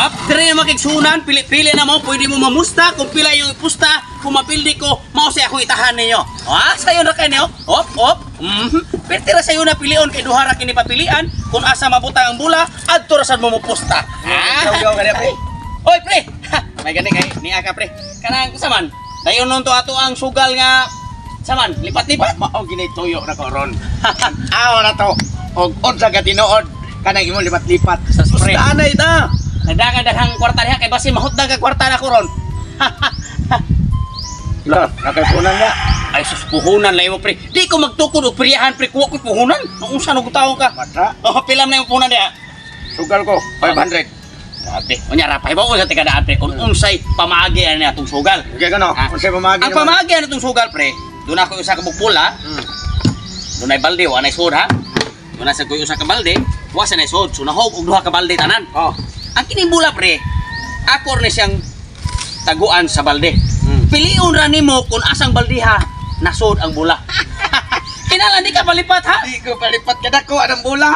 Up, dire na makigsunan, pili-pili na mo, pwede mo mamusta, kung pila yung ipusta, kung mapildi ko, mao say akong itahan ninyo. Ah, sayo na kay niyo. Op, op. Pero tira sayo na pilion kay duha ra kini papilian, kung asa mabutang ang bula, adto ra sad mo mopusta. Ah. Gaw-gaw ka na, pre. Oy, pre. Ha, may gani kay niya ka, pre. Kanang saman. Dayon nun to ato ang sugal nga saman, lipat-lipat. Mao gini tuyo na ko ron. Aw na to. Og unsa ka tinuod kanang imong lipat-lipat. Sa spray. Pustahan na ita. Nagdagan daghang kwarta diha kay basin mahutdan ka kwarta na ko ron. La, nakaipunan na. Ay sus, puhunan lang mo, pre. Di ko magtukod og priyahan, pre, kuha ko puhunan. Nung unsa nung tawo ka. Matra, Oh, pila man yung puhunan diha. sugal ko 500. Grabe. Unya ra pahibaw sa tikadaan, pre, kung unsay pamaagi ani atong sugal. Okay ka no? Ah. Unsay pamaagi Ang naman? pamaagi ani atong sugal, pre. Doon ako usa ka bukbula, doon ay balde, wa nay sud ha. Doon sa kuy usa ka balde, wa sa nay sud. Sunahog og duha ka balde tanan. Oh. Ang kining bula, pre, ako ni siyang taguan sa balde. Piliun ra nimo kung asang baldeha nasod ang bula. Kinahanglan di ka palipat ha. Di ko palipat kadako anang bula.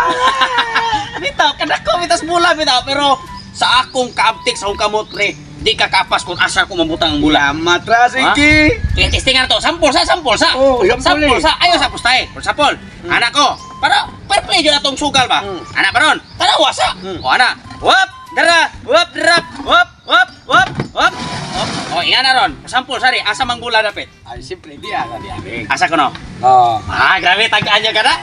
Bitaw, kadako bitas bula bitaw, pero sa akong kaabtik sa akong kamot, pre, di ka kapas kung asa ko mabutang ang bula. Matra sige. Kaya testingan to, sampol sa, sampol sa. Oh, sampol Sampol eh. sa, ayo sa pustay. For sampol. Anak ko, para fair play jud atong sugal ba. Anak baron, tanawa sa. O ana, whoop, dara, whoop, dara, whoop, whoop, whoop, whoop. Whoop. O inga na ron, sampol sari, asa mang bula dapit? Ay siyempre di aga di abi. Asa ko no? Oh. Ah, grabe tagaan niya ka na.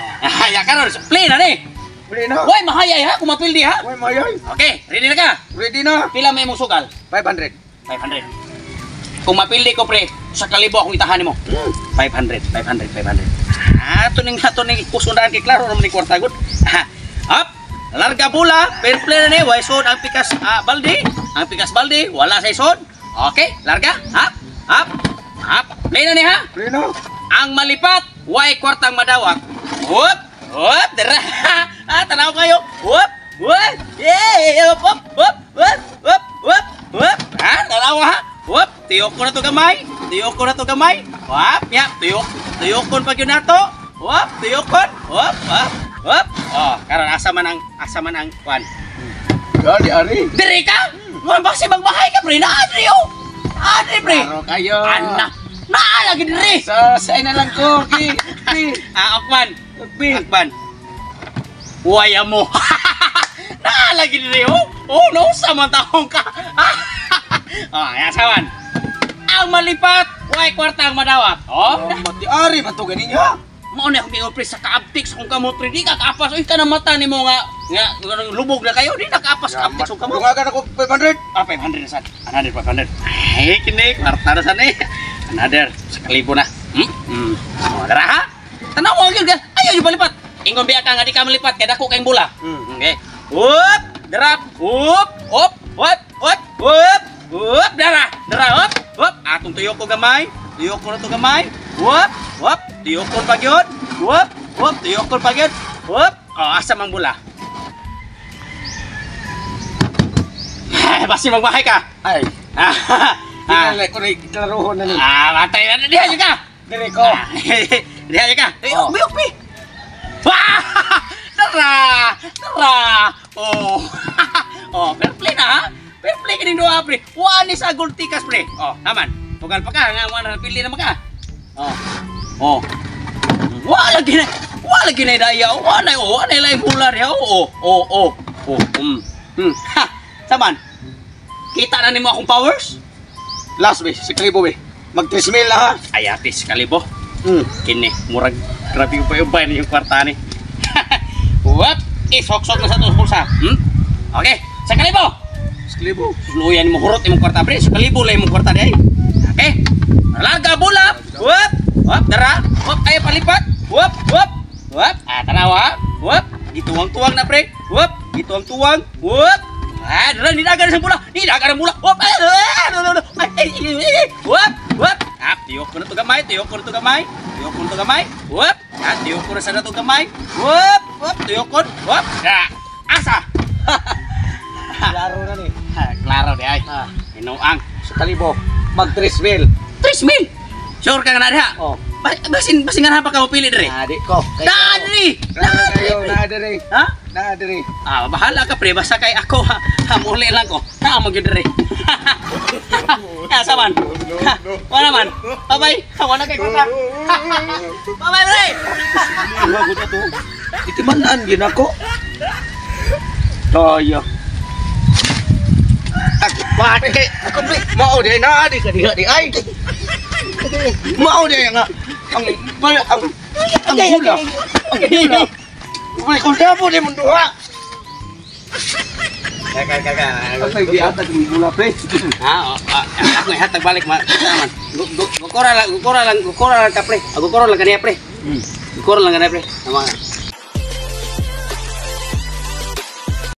Ya karon, play na ni. Ready na. Way mahayay ha, kung mapildi ha. Uy, mayay. Okay, ready na ka? Ready na. Pila may imong sugal? 500. 500. Kung mapildi ko, pre, sa kalibo akong itahan nimo. 500, 500, 500. Ah, ato ning kusundaan kay klaro naman ni kwarta gud. Ah, up, larga bola, fair play na ni, way sod ang pikas ah, balde, ang pikas balde, wala sa sod. Okay, larga, up, up, up, play na ni ha. Ready na. Ang malipat, way kwartang madawat. Whoop, whoop, dara. Ah, tanaw kayo. Whoop, whoop, yeah, whoop, whoop, whoop, whoop, whoop, whoop, whoop. Ah, tanaw ha. Whoop, tuyok ko na to gamay. Tuyok ko na to gamay. Whoop, ya, tuyok, tuyokon pag yun nato. Whoop, tuyokon. Whoop, whoop, whoop. Oh, karon asa man ang kwan. Di ari. Dire ka? Mo ba si magbahay ka, pre? Na adri oh. Adri, pre. Klaro kayo. Ana, naa lagi dire. Sa na lang ko. Ki. Ki. Ah, Akman. Pi. Akman. Waya mo. Naalagi dire oh. Oh, no sa man taong ka. Oh, ya sawan. Ang malipat, way kwarta ang madawat. Oh, Oh, mati ari man to ganin niya. mao na akong giingon, pre, sa kaabtik sa akong kamot, pre, di ka kaapas. Uy, ka na mata nimo nga nga lubog na kayo, di na kaapas sa kaabtik sa akong kamot. Dungagan ako 500. Ah, 500 na sad. 100, 500. Ay, kini, kwarta na sad eh. Another, sa kalibo na. Oh, dara ha? Tanaw mo gyud ka. Ayaw yung palipat. Ingon biya ka nga di ka malipat kay dako kayong bula. Okay. Whoop, drop, whoop, up, whoop, whoop, whoop, whoop, dara, dara, whoop, whoop. Atong tuyok ko gamay, tuyok ko na to gamay. Whoop, whoop, tuyok ko pa gyud. Whoop, whoop, tuyok ko pa gyud. Whoop. Oh, asa mang bula? Basi magbahay ka. Ay. Ah, ah, Kinala ko ni klarohon na ni. Ah, matay na diha ka. Dire ko. Ah, diha ka. Eh, Oh. oh, pi. Wah! Tara! Tara! Oh. Oh, fair play na ha. Fair play kining duha, pre. Wa ni sa gold tikas, pre. Oh, naman. Tugal pa ka nga wa na pili na maka. Oh. Oh. Wa lagi na. Wa lagi na daya. Wa na oh, wa na lain bola diha. Oh, oh, oh. Oh. Ha. Saman. Kita na nimo akong powers? Last be, si Klibo be. Mag 3 mil na ha. Ay, atis kalibo. Kini, murag grabe ubay-ubay na yung kwarta ni. Wap, isok-sok na sa tos bulsa. Okay, sa kalibo. Sa kalibo. Susluyan mo hurot imong kwarta, pre. Sa kalibo lang imong kwarta di ay. Okay. Larga bola. Wap, wap dara. Wap ay palipat. Wap, wap. Wap, ah tanawa. Wap, gituwang-tuwang na, pre. Wap, gituwang-tuwang. Wap. Ah, dara nidagan sa bola. Nidagan ang bola. Wap, ay, ay, ay, ay, ay, ay, ay. Wap, wap. Ah, tiyok ko na to gamay, tiyok ko na to gamay. Tiyok ko na to gamay. Wap. Ah, tiyok ko na sa na to gamay. Wap, wap, tiyok ko. Wap. Ah, asa. Klaro na ni. Ah, klaro di ay. Ah. Hinuang. Sa kalibo, mag 3 mil. 3 mil. Sure ka nga na diha? Oh. Basin basin nga pa ka mo pili diri. Ah, di ko. Daan diri. Klaro kayo, naa diri. Ha? Naa diri. Ah, bahala ka, pre, basta kay ako ha, ha muli lang ko. Naa mo gyud diri. Ya, saman. Ha, wala man. Bye-bye. Wala kay kwarta. Bye-bye, pre. Iha ko na to. Itiman-an gyud ako. Toyo. Pati, ako pre, mao di na di ka diha di ay. Mao di nga ang ang ang hula. Ang hula. Pre, kung mo di mo duha. Kaka kaka. Asay giatag ni hula, pre. Ha, oh, ah, ako ihatag balik man. Man. Gukora lang, gukora lang, gukora lang ka, pre. Ah, gukora lang kaniya, pre. Gukora lang kaniya, pre. Tama nga.